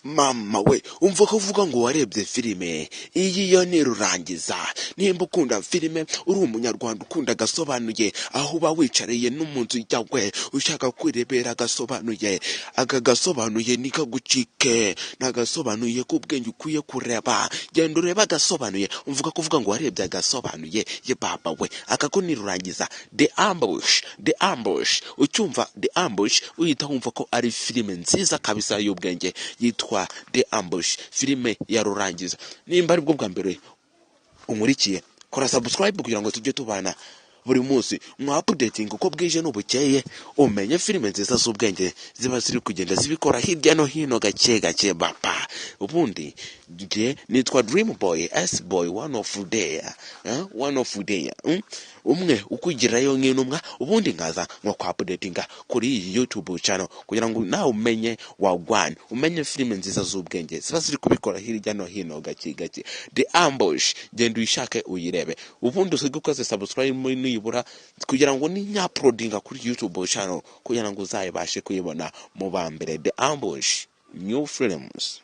Mama we, umva ko uvuga ngo warebye filime iyi yo ni Rurangiza. Nimba ukunda filime, uri Umunyarwanda ukunda agasobanuye, aho uba wicariye no mu nzu yawe ushaka kwirebera agasobanuye, aka gasobanuye nikagucike. Ni agasobanuye k'ubwenge ukwiye kureba. Genda urebe agasobanuye. Umvuga kuvuga ngo warebye agasobanuye, ye baba we, aka ko ni Rurangiza. The Ambush, The Ambush. Ucyumva The Ambush uhita wumva ko ari filime nziza kabisa y'ubwenge yitwa The Ambush, filime ya Rurangiza. Nimba aribwo bwa mbere unkurikiye, kora subscribe kugira ngo tujye tubana buri munsi mwa updating uko bwije n'ubukeye, umenye filime nziza z'ubwenge ziba ziri kugenda zibikora hirya no hino gake gake bapa. Ubundi njye nitwa Dream Boy S Boy, one of there, one of there, Umwe ukugirayo nk'intumwa, ubundi nkaza nko kwa updatinga kuri iyi YouTube channel kugira ngo nawe umenye wagwan, umenye filime nziza z'ubwenge ziba ziri kubikora hirya no hino gake gake. The Ambush, genda uyishake uyirebe, ubundi usige ukoze subscribe nibura kugira ngo ninya-uploadinga kuri YouTube channel kugira ngo uzayibashe kuyibona mu ba mbere. The Ambush, new films.